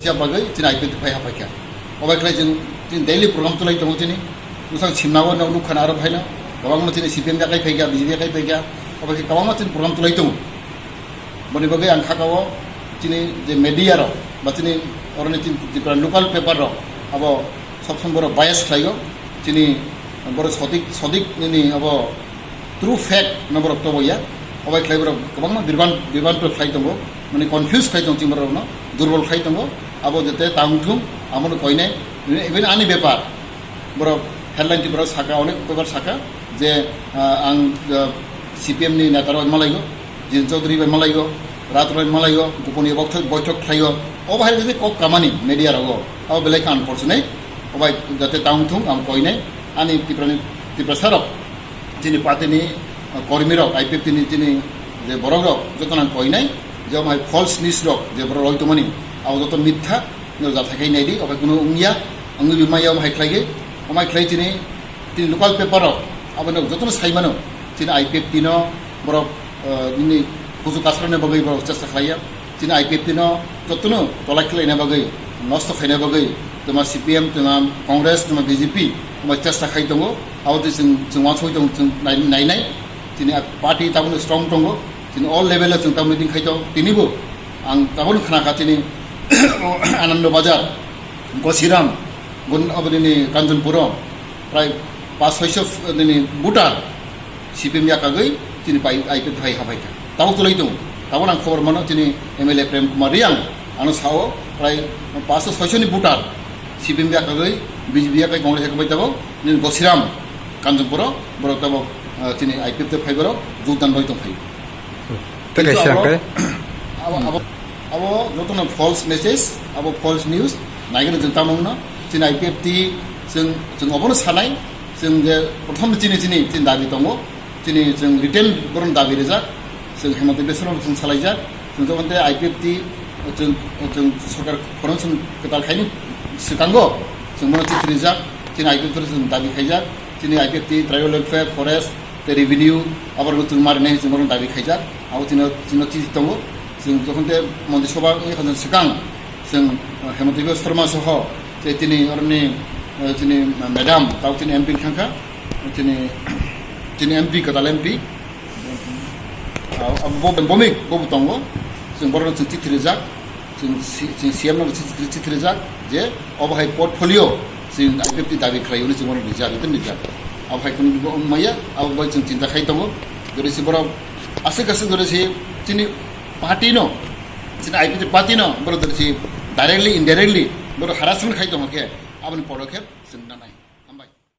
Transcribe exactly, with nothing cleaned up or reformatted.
Siya bagwi chini I P F T phai hapai kha. Obai khlai chwng chini daily program tulai tongo chini. Bwsang simna o nok nukha na aro phaina. Kwbangma chini C P M yakai phai kha, B J P yakai phai kha. Obai khe kwbangma chini program tulai tongo. Boni bagwi ang khakao chini je media rok ba chini oroni chini Tripura local paper rok abo sob somoi borok bias khlaio. Chini borok sodik sodik nini abo true fact no borok tobo ya. Obai khlai borok kwbangma birban birban to khlai tongo, mane confuse khlai tongo chini borok no, durbol khlai tongo. Abo jete tang thung, amo no koinai, even ani bepar borok headline ti borok saka, onek paper saka je, ah, ang, ah, C P M ni neta rok malaigo, Jiren Chaudhary bai malaigo, Rat bai malaigo, goponiyo boithok boithok khlaio. Obo hai jete kok kamani media rogo, abo belai khe unfortunate. Obai jate tang thung, ang koinai ani Tripura ni, Tiprasa rok, chini party ni, ah, kormi rok, I P F T ni chini je borok rok joto nang koinai, je omo hai false news rok je borok roi tongmani, abo joto mitha, no jathai khai nai di, obo kuno wngya, wngwi bi maya omo hai khlai ge, omo hai khlai chini, chini local paper rok, abo no joto no sai mano, chini I P F T no borok, ah, nini kuchu kasra ni bagwi borok chesta khlaiya. Chini I P F T no jotono tolai khlaina bagwi, nosto khaina bagwi, tuma C P M, tuma Congress, tuma B J P, tuma chesta khai tongo. Abo twi chwng, chwng uansugwi tongo, chwng nai-, nainai. Chini a party tabukno strong tongo. Chini all level o chwng tabukno meeting khai tongo. Tinibo ang tabukno khna kha chini Anando Bazar, Gosiram, gun-, abo nini Kanchanpuro, prai pas soiso nini voter. C P M yakagwi chini pai I P F T hai habai kha. Tabuk tulai tongo. Tabuk ang khobor mano chini M L A Prem Kumar Riang ano sao prai paanso soiso ni voter C P M yakagwi B J P yakai Congress yakagwi tabuk nini Gosiram Kanchanpuro borok tabuk, ah, chini I P F T phai borok jogdan roi tong phai. Tei Kintu kaisa abo, hwnkhe? Abo, abo, abo jotono false message, abo false news. Naigwno chwng tamungno chini I P F T chwng, chwng obono sanai, chwng je prothom chini, chini, chini dabi tongo. Chini chwng written borokni dabi rijak, chwng Hemanta Biswa Sarma chwng salaijak, chwng jokhon tei I P F T chwng, chwng sorkar khorang chwng kwtal khaini swkango chwng bono chithi rijak, chini I P F T chwng dabi khaijak, chini I P F T, tribal welfare, forest, tei revenue, aborok chwng marinai chwng bono dabi khaijak, abo chwngno, chwngno chithi tongo, chwng jokhon tei Montri Sabha wngya kha chwng swkang, chwng, uh, Hemanta Biswa Sarma soho, tei chini oroni, uh, chini madam, tao chini M P thangkha, chini, chini M P, kwtal M P, uh, abo bo-, bomik, bobo tongo, chwng borokno chwng chithi rijak, chwng si-, chwng C M no chithi, chithi rijak, je obo hai portfolio, chwng I P F T dabi khlai hwnwi chwng bono rijak, rijak. Abo hai kunu bo wngmaya, abo bai chwng chinta khai tongo, jodi si borok aswk aswk jodi si chini party no, chini I P F T party no, borok jodi si directly, indirectly, borok harassment khai tongo khe, aboni podokhep chwng nanai. Hambai.